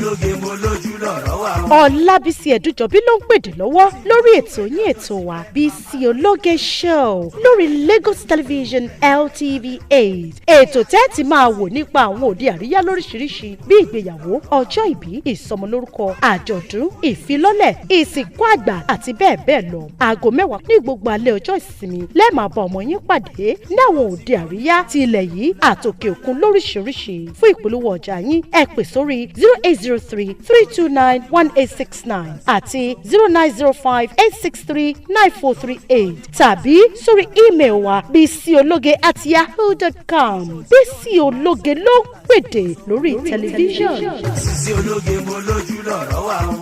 Ológe mo lójú lọ̀rọ̀ wà o. Ọlábísí Ẹ̀dújọbí ló ń pèdè lọ́wọ́ lórí ètò yín, ètò wa, Bísí Ológe Show lórí Lagos Television LTV 8. Ètò tẹ́ ti máa wò nípa àwọn òde àríyá lóríṣiríṣi bí ìgbéyàwó, ọjọ́ ìbí, ìsọmọlórúkọ, àjọ̀dún, ìfilọ́lẹ̀, ìsìnkú àgbà àti bẹ́ẹ̀ bẹ́ẹ̀ lọ. Aago 10 ní gbogbo alẹ́ ọjọ́ ìsinmi lẹ́ẹ̀ máa bá ọmọ yín pàdé láwọn òde àríyá ti ilẹ̀ yìí àtòkè òkun lóríṣiríṣi. Fún ìpolówó ọjà yín, ẹ pè sórí 08033291869 àti 09058639438 tàbí sórí email wa bisiologe@yahoo.com. Bísí Ológe ló ń pèdè lórí tẹlifíṣàn. Sisi Ológe mo lójú lọ̀rọ̀ wà o.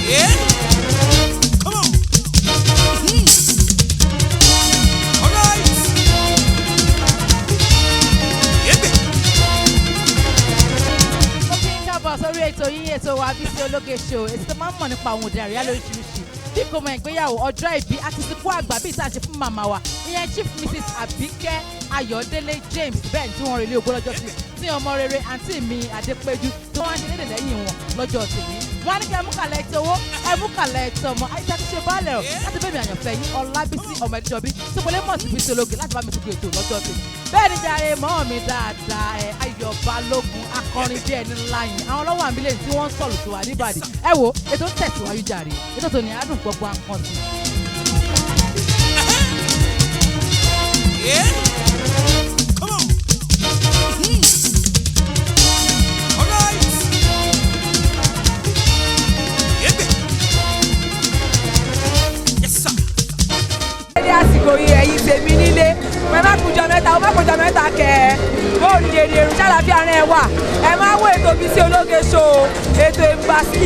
Yeah. Come on. All right. Yeah. Mo kí n káàbọ̀ sórí ètò yín, ètò wa, Bísí Ológe Show, ètò tó máa ń mọ̀ nípa àwọn òde àríyá lóríṣiríṣi bí kò mọ ìgbéyàwó, ọjọ́ ìbí àti ìsìnkú àgbà, bí ìta ṣe fún màmá wa, ìyẹn Chief Mrs Abike Ayọ̀délé James, bẹ́ẹ̀ tí wọ́n relé ogbó lọ́jọ́ sí tí ọmọ rere àǹtí mi Adépéjú tí wọ́n á ṣe lédè lẹ́yìn wọn lọ́jọ́ tèmi. Wọ́n á ní kí ẹ mú kàlẹ́ ètò owó, ẹ mú kàlẹ́ ètò ọmọ àyíṣà tí ṣe baálẹ̀ ọ̀ láti bẹ́ẹ̀ mi àyànfẹ́ yín Ọlábísí ọmọ Ẹdíjọbí tí mo lè mọ̀ sí Bísí Ológe láti bá mi tukọ̀ ètò lọ́jọ́ tèmi. Bẹ́ẹ̀ ni jàre, mọ́ mi dáadáa ẹ Ayọ̀ Balógun, akọrin bí ẹni ńlá yìí, àwọn ọlọ́wọ́ àmì tí wọ́n ń sọ̀lù tó wà níbàdí. Ẹ wo ètò ń tẹ̀síwájú jàre, ètò tòní àádùn gbogbo àkànṣe. Yeah. Come on. All right. Yeah. Yes, sir. Ní àsìkò yìí, ẹ̀yin tèmi nílé, ẹ má kújọ mẹ́ta, ó má kújọ mẹ́ta kẹ ẹ bóòlù èrè èrò ṣàlàfíà rẹ wà. Ẹ má wo ètò Bísí Ológe Show, ètò ìgbàsí,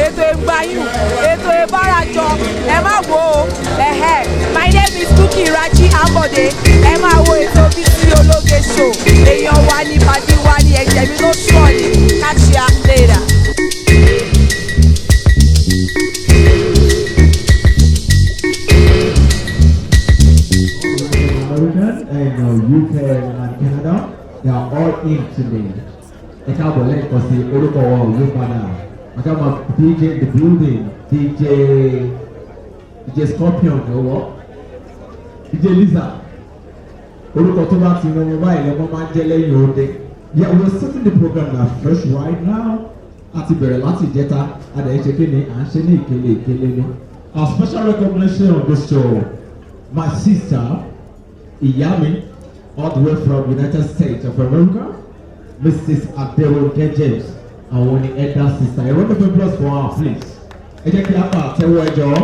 ètò ìgbàyùn, ètò ìbárajọ, ẹ má wo o. Ẹ̀hẹ́, my name is Bukky Raji Ambode. Ẹ máa wo ètò Bísí Ológe Show. Èèyàn wa ní pàdé wa ní ẹ̀jẹ̀ mi ló sọ̀ ní. Catch ya later. American and UK and Canada, they are all in today. Ẹ káàbọ̀ lẹ́ẹ̀kan sí, orúkọ wa ò yí padà. Àtàwọn DJ in the building, DJ Scorpion lọ́wọ́, DJ Lisa, orúkọ tó bá ti rán wọn báyìí lọ́mọ máa ń jẹ́ lẹ́yìn òde. Yeah, we're starting the program now fresh right now. A ti bẹ̀rẹ̀ láti ìjẹta, a dẹ̀ ń ṣe kí ni, à ń ṣe ní ìkele ìkele ni. Our special recognition on this show, my sister, ìyá mi, all the way from United States of America, Mrs. Aderonke James, àwọn ni elder sister. A round of applause for her, please. Ẹ jẹ́ kí a pa àtẹ́wọ́, ẹ jọ̀ọ́.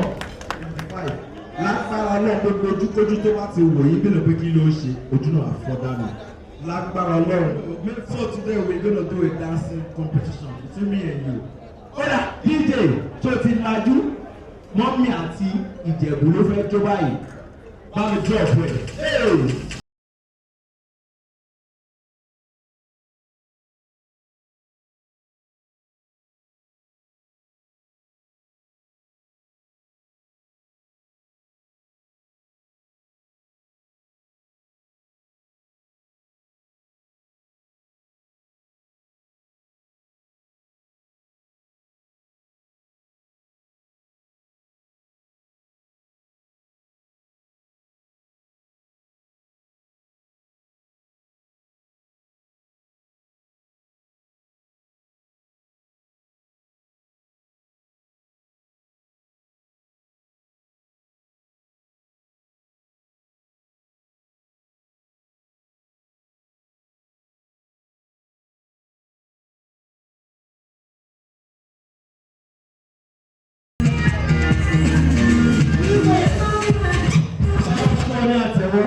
Lágbára Ọlọ́run, gbogbo ojúkójú tó bá ti wò yín bí ló pé kí ló ń ṣe ojú náà àfọ́dánù lágbára Ọlọ́run. So today we gonna do a dancing competition between me and you. Kódà DJ tó ti lajú, mọ́mí àti Ìjẹ̀bú ló fẹ́ jó báyìí, bá mi drop ẹ̀. Hey! Ní àtẹ́wọ́.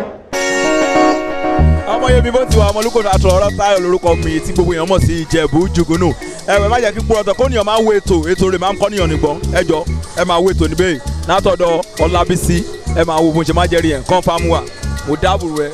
Ọmọ yẹmi bó ti wà, ọmọ olùkọ́ àtọ̀ ọ̀rọ̀ Táyọ̀ lórúkọ mi tí gbogbo èèyàn mọ̀ sí Ìjẹ̀bú Jùgúnù. Ẹ wẹ̀ má jẹ́ kí kúrọ̀tọ̀ kó níyàn máa wo ètò, ètò rẹ̀ máa ń kọ́ níyàn nígbọ́n. Ẹ jọ, ẹ máa wo ètò níbẹ̀ látọ̀dọ̀ Ọlábísí, ẹ máa wo bó ṣe máa jẹ́rìí ẹ̀ kọ́ńfàmù wà mo dáàbò rẹ.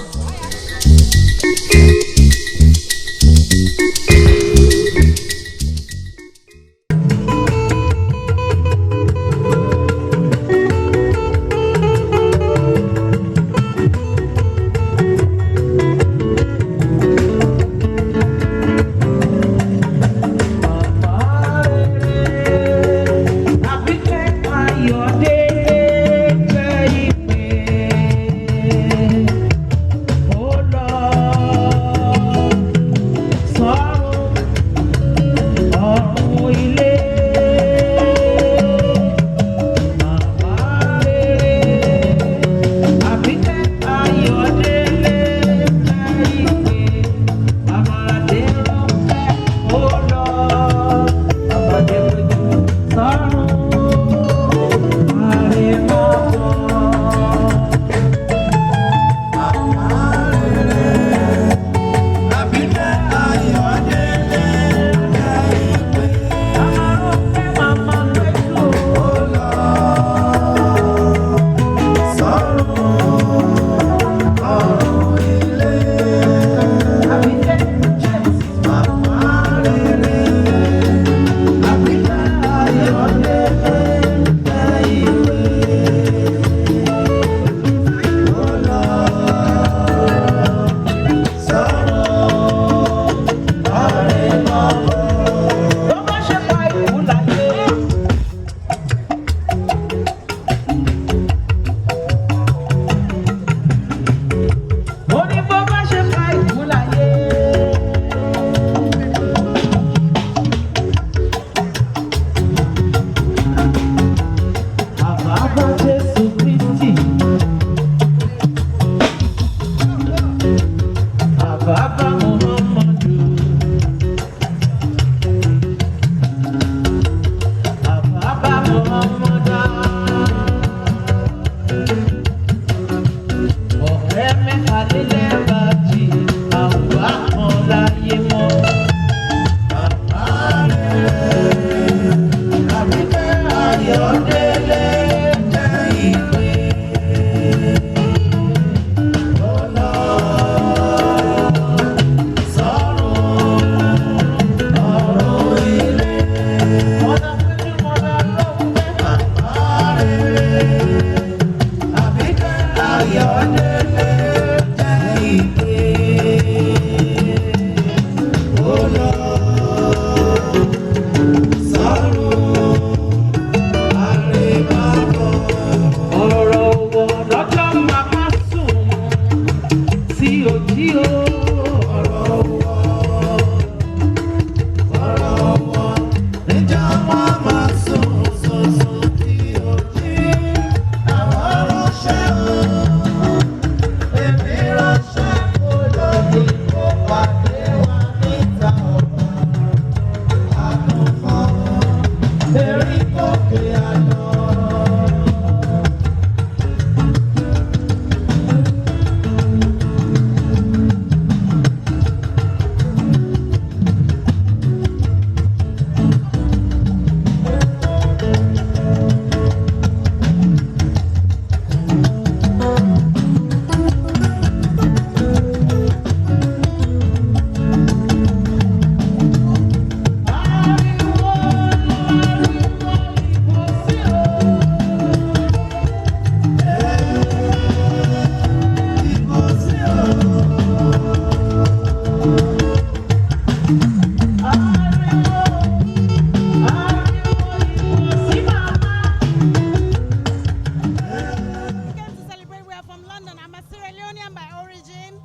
Came to celebrate. We are from London. I'm a Sierra Leonean by origin,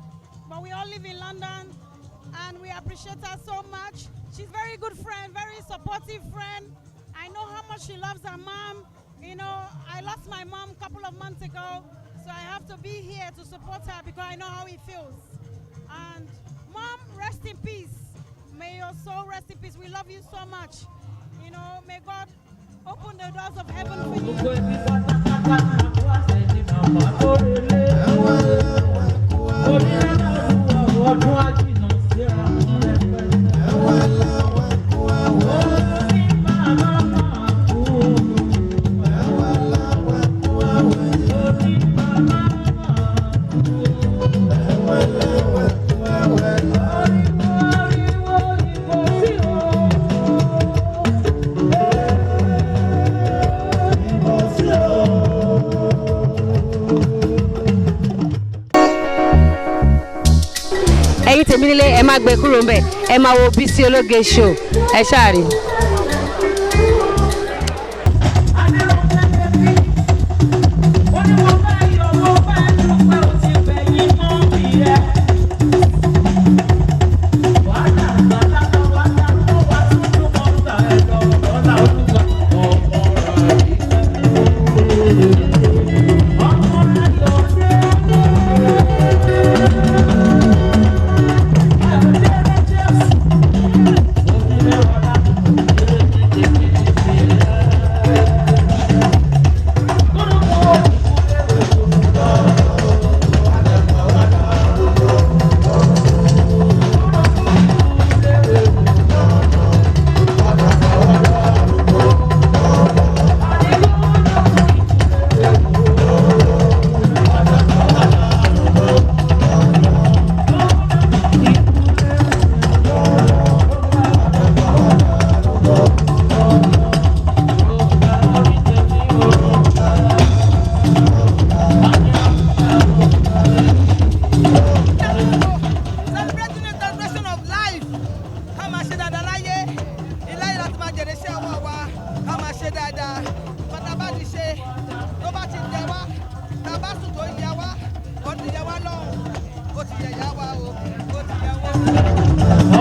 but we all live in London, and we appreciate her so much. She's very good friend, very supportive friend. I know how much she loves her mom. You know, I lost my mom a couple of months ago, so I have to be here to support her because I know how it feels. And mom, rest in peace. May your soul rest in peace. We love you so much. You know, may God open the doors of heaven for you. Ẹ̀yin tèmi nílé, ẹ má gbé kúrò ńbẹ̀, ẹ máa wo Bísí Ológe Show, ẹ ṣáà rí. Celebrating the celebration of life. Ká máa ṣe dáadáa láyé iláyé láti máa jèrè iṣẹ́ ọwọ́ wa. Ká máa ṣe dáadáa bàtà bá ti ṣe tó bá ti jẹ wá, tá a bá sùn tó yẹ wá, ó ti yẹ wá lọ́hùn, ó ti yẹ yá wa o, ó ti yẹ wá.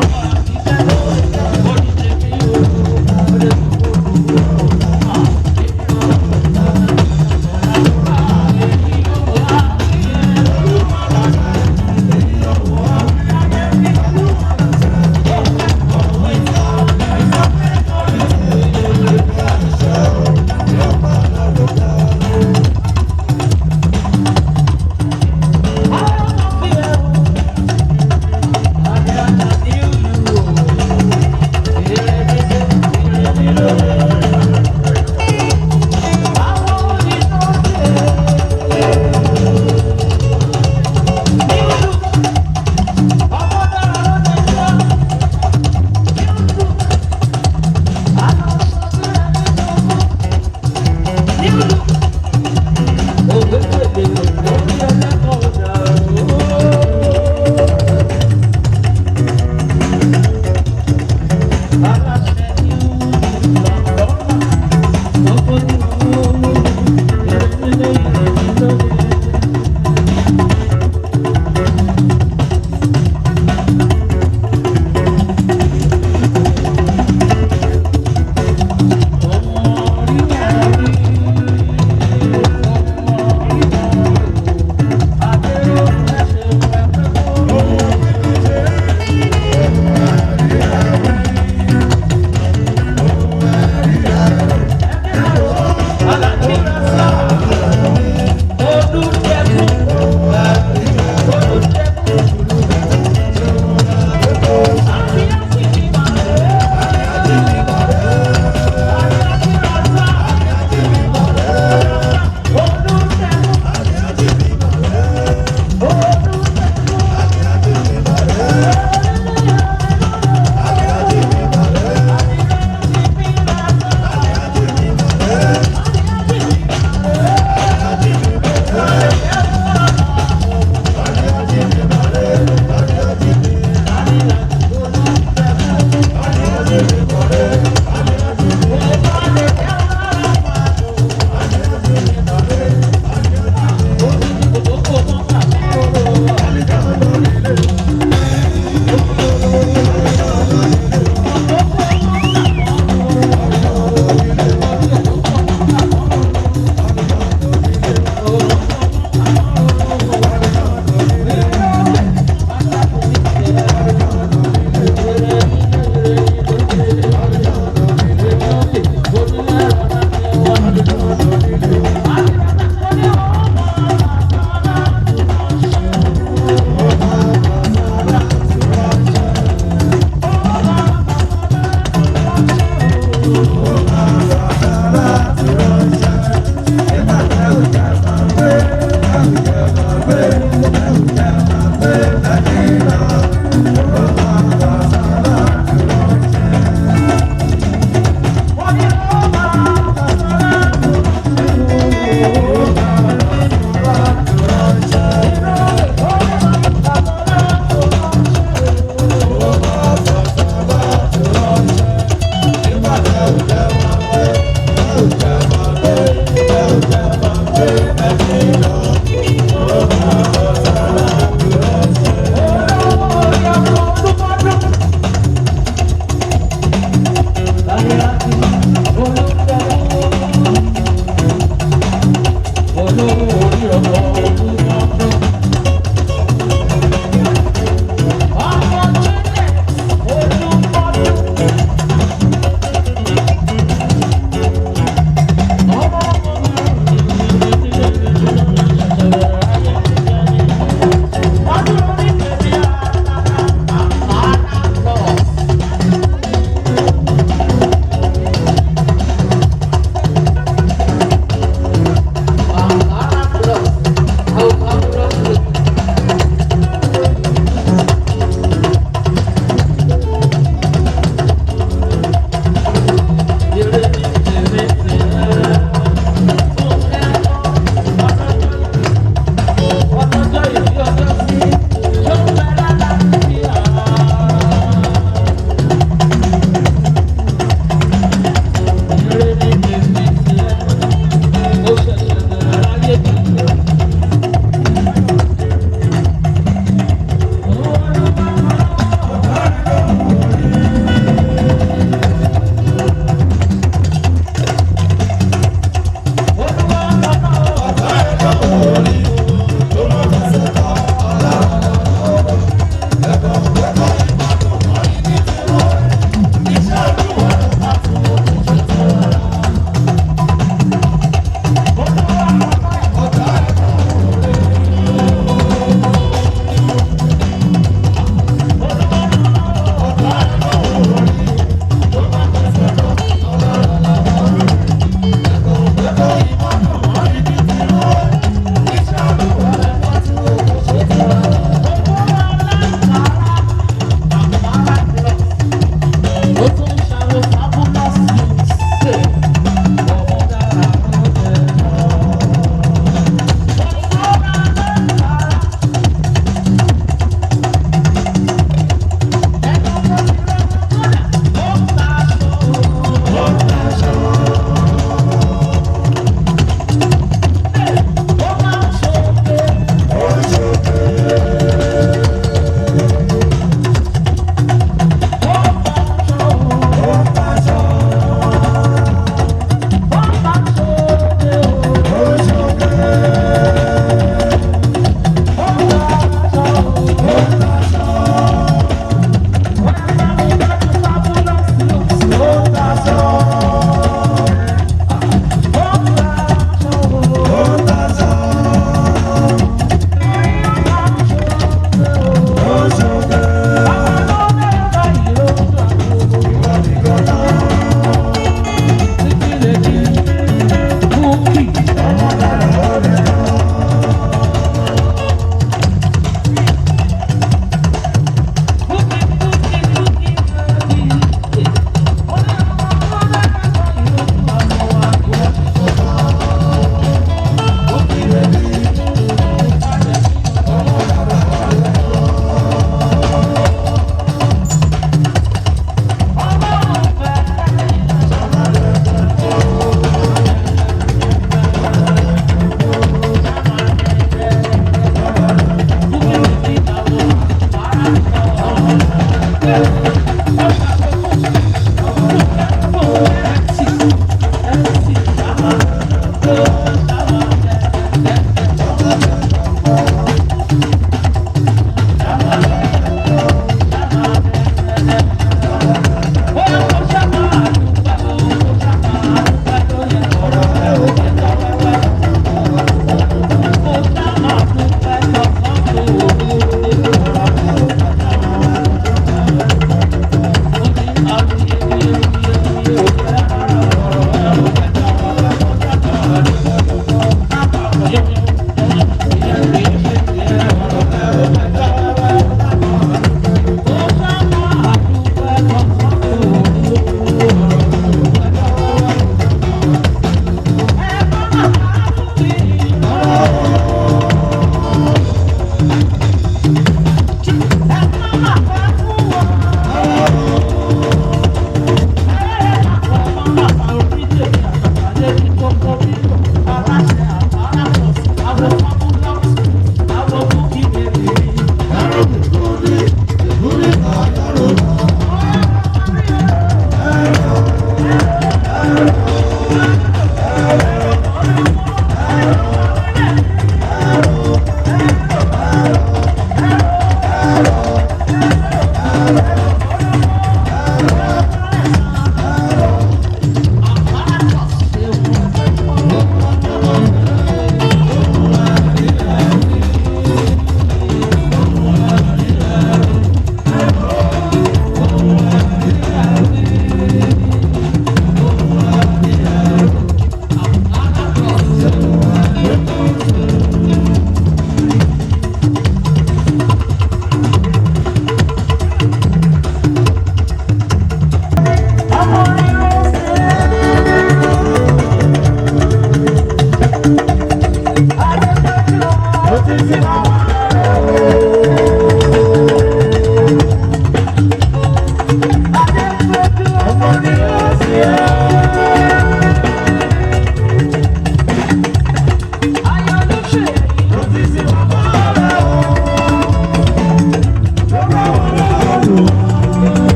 Thank you.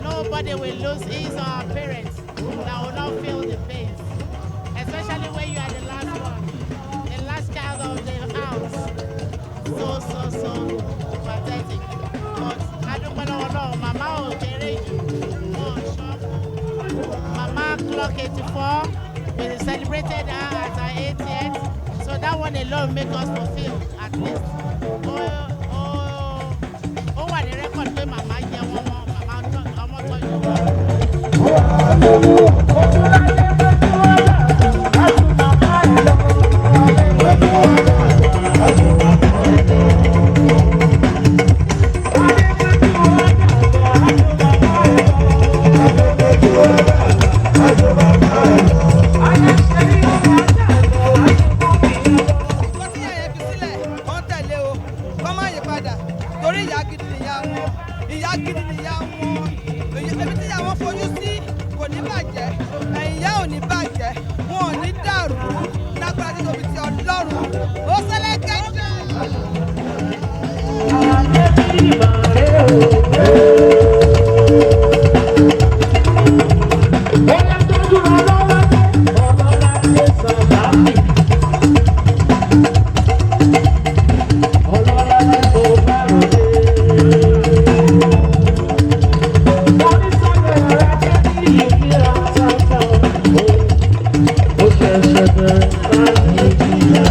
Nobody will lose his or her parents that will not feel the pain, especially when you are the last one, the last child of the house. So, so, so pathetic. But adúpẹ́ lọ́wọ́ Ọlọ́run, màmá ò kéré jù, wọn ò ṣọ́kù. Mama clock 84, we celebrated her at her 80th. So that one alone make us fulfilled at least. Ó wà ní record pé màmá jẹ́ wọ́n mọ́, màmá ọmọ tọ́jú wọn. Nǹkan tí ìyá yẹn fi sílẹ̀ kàn tẹ̀lé o, kàn má yí padà, torí ìyá gidi nìyá wọn, ìyá gidi nìyá wọn. Ibi tí ìyá wọn fojú sí kò ní bàjẹ́, ẹ̀yìn ìyá ò ní bàjẹ́, wọn ò ní dàrú lágbára títóbi ti Ọlọ́run. Ó ṣẹlẹ̀ kẹjọ. Ó ṣẹ̀ṣẹ̀ bẹ̀rẹ̀ láti ìjìyà.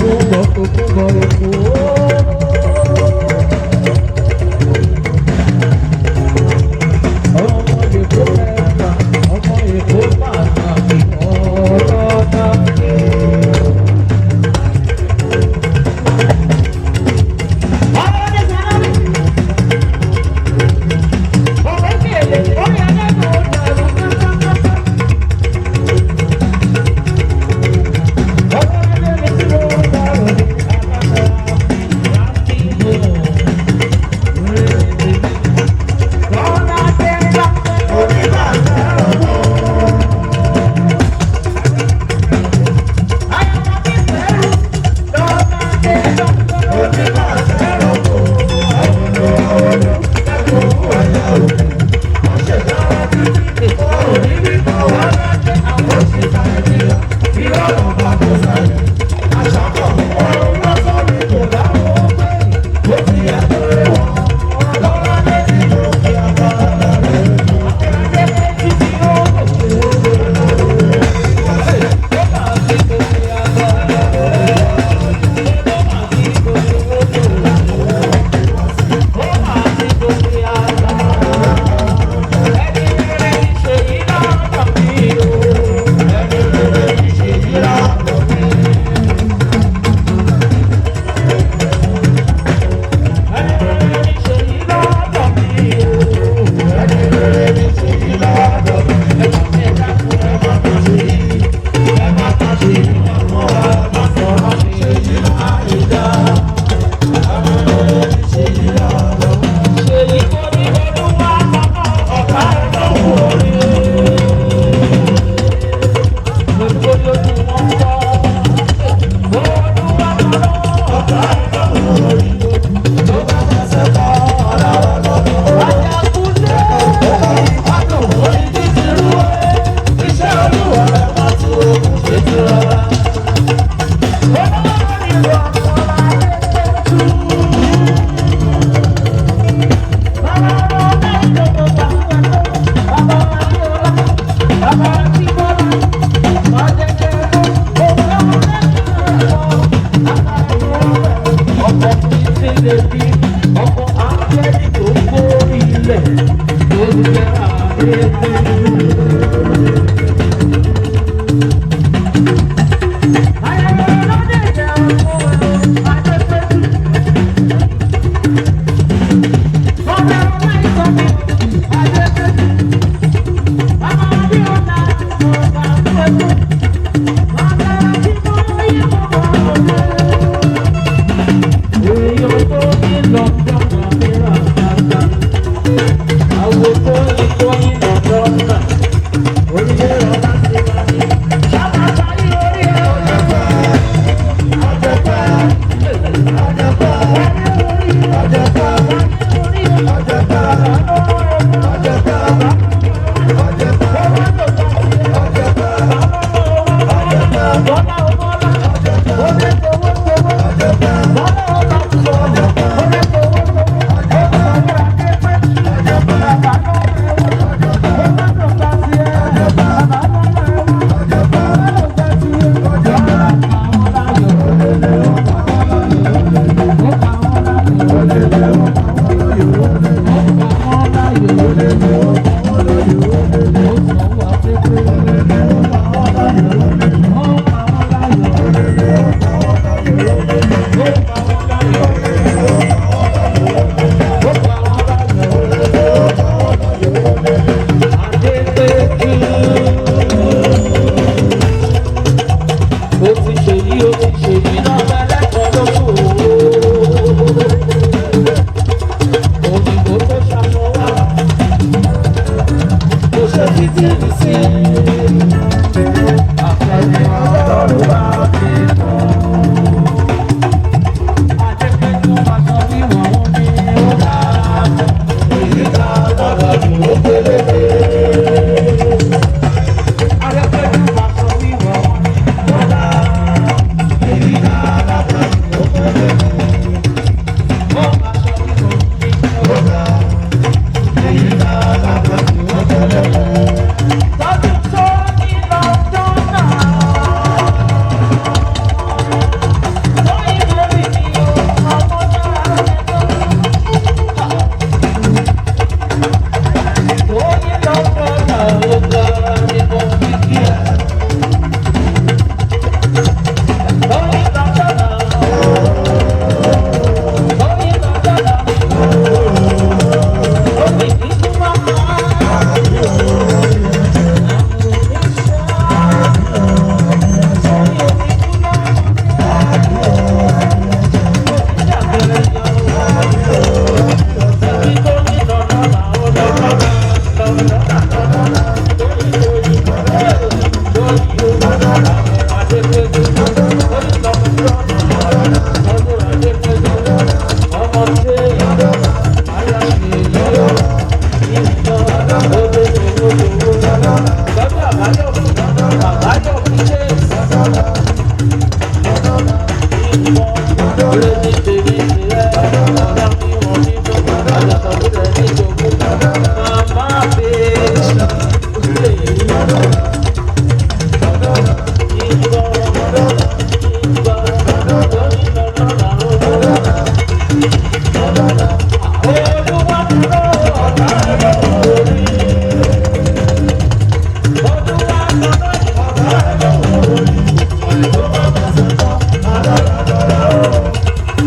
Tòkunbọ̀ Tòkunbọ̀ Èkó. Ọmọ Èkó mẹ́ta, ọmọ Èkó pàtàkì ọ̀tọ̀ọ̀tọ̀.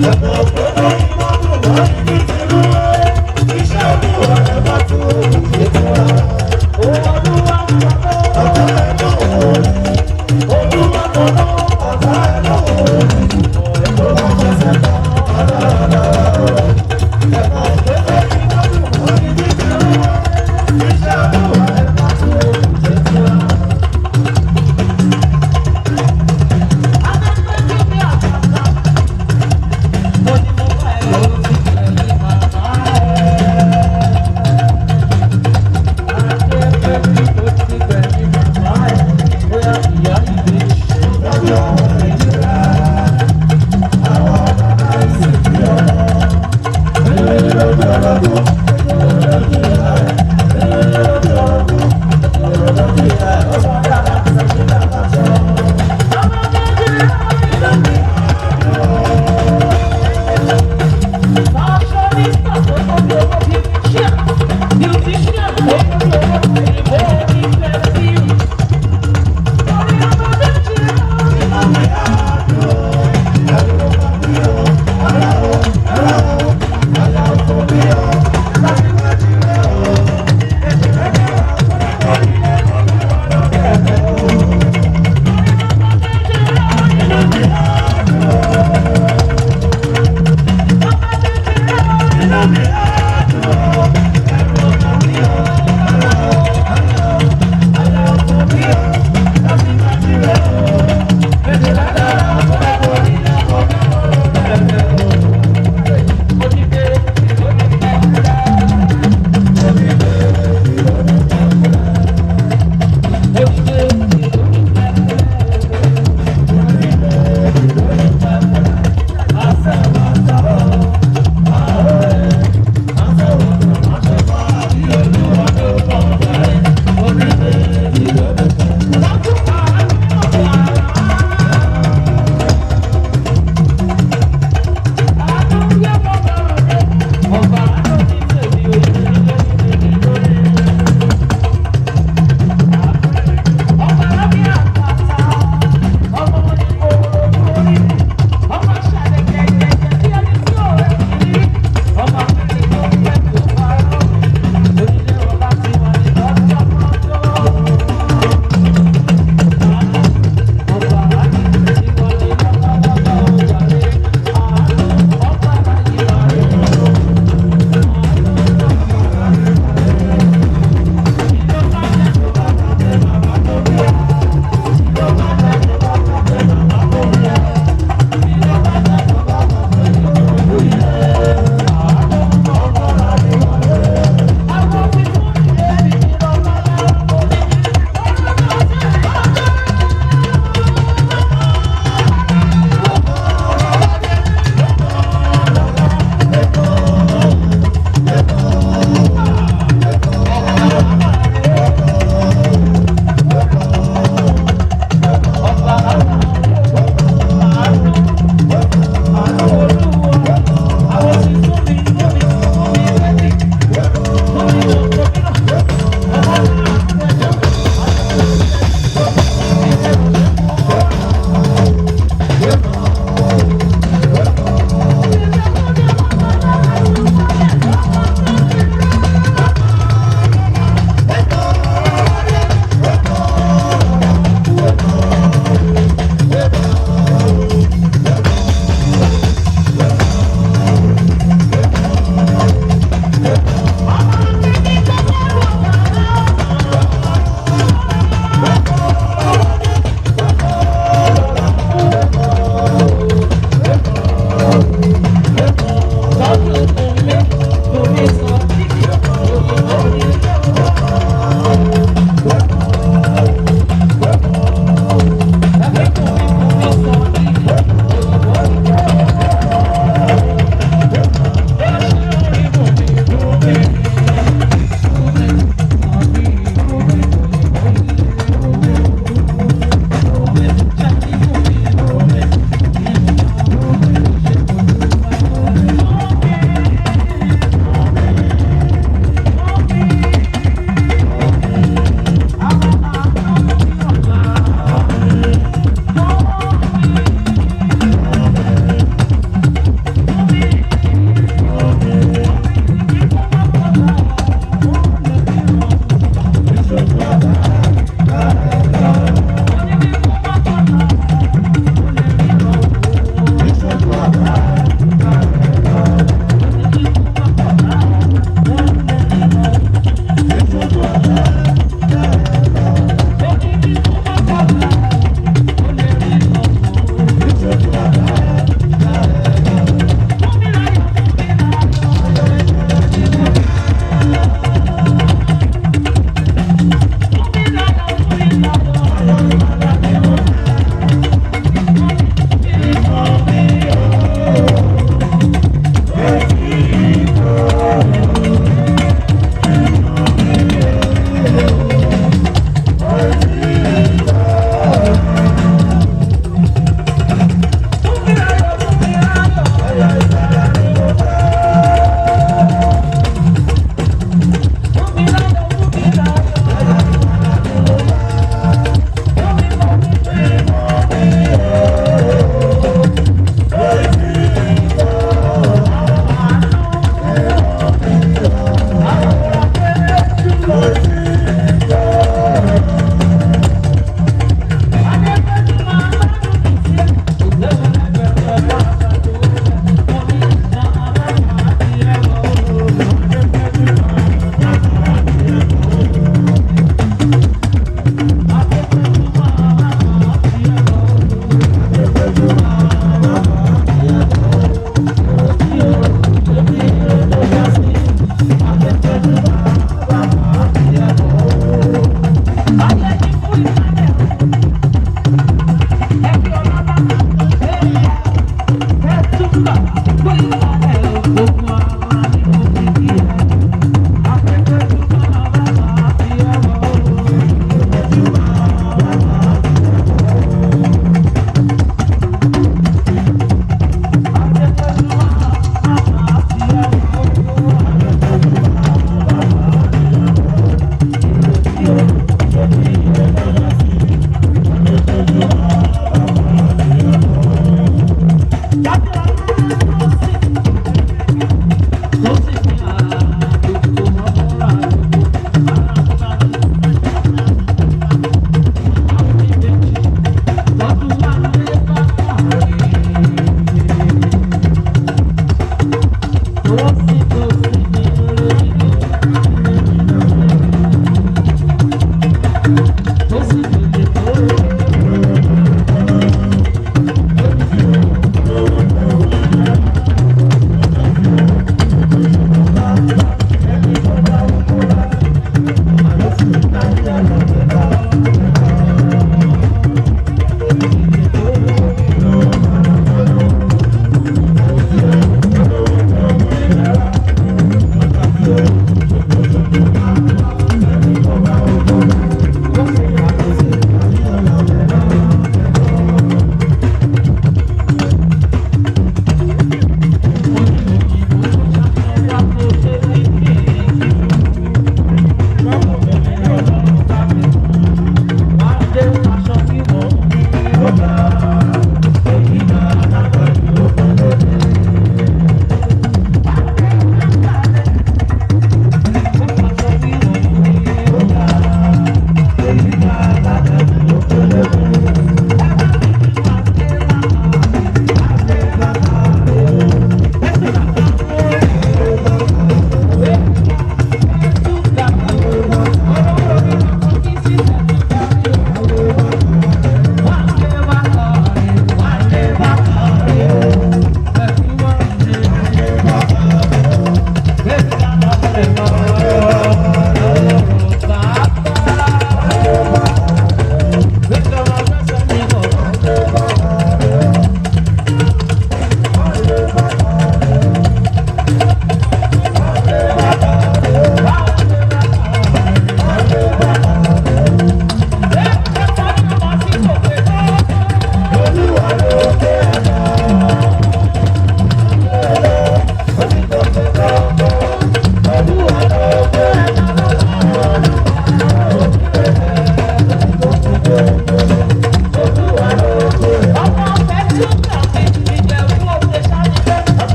Mo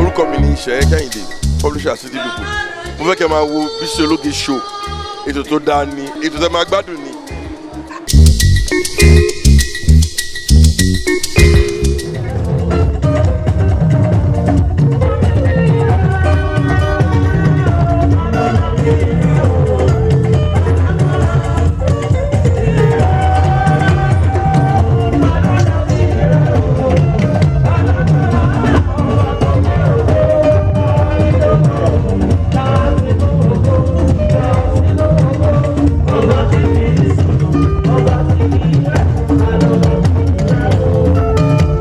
Orúkọ mi ni Ṣẹ̀yẹ Kẹ́hìndé, publisher City People. Mo fẹ́ kẹ́ máa wo Bísí Ológe show. Ètò tó dáa ni, ètò tẹ́ máa gbádùn ni. Thank you.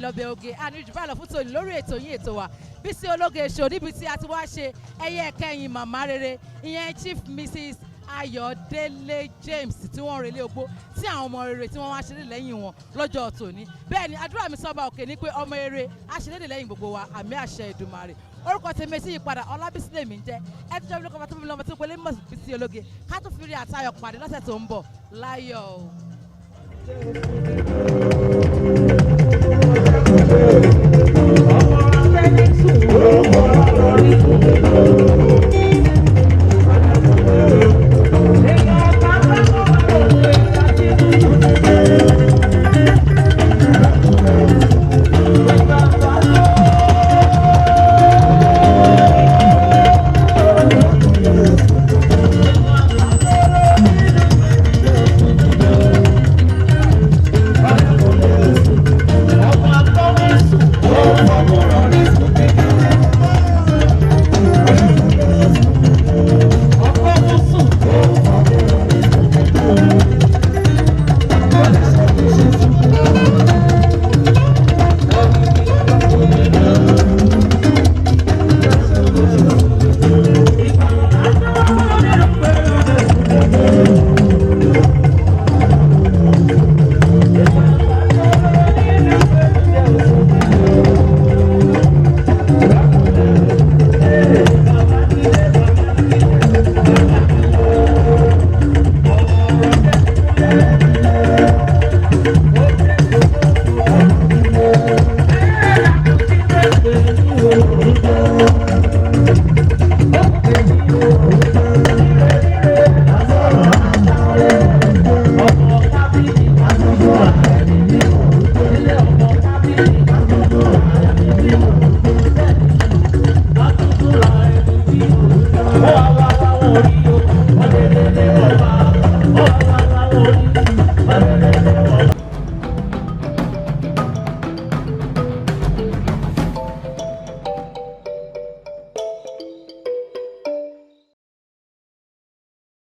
Lọ́bẹ̀ oge àní jù báyìí lọ fún tòní lórí ètò yín, ètò wa, Bísí Ológe Show, níbi tí a ti wá ṣe ẹyẹ kẹyìn màmá rere, ìyẹn Chief Mrs Ayọ̀délé James, tí wọ́n relé ogbó, tí àwọn ọmọ rere tí wọ́n wá ṣeré lẹ́yìn wọn lọ́jọ́ tòní. Bẹ́ẹ̀ ni àdúrà mi sọ́ba òkè ní pé ọmọ eré á ṣeré lẹ́yìn gbogbo wa. Àmì àṣẹ Èdùmàrè. Orúkọ tèmi sí ìpadà, Ọlábísí lèmi ń jẹ́. Ẹ ti jọ́ bí lóko tó fi lọ́mọ tó pélé mọ̀ Bísí Ológe. Ká tó fi rí àtayọ̀ pàdé lọ́sẹ̀ tó ń bọ̀ láyọ̀ o.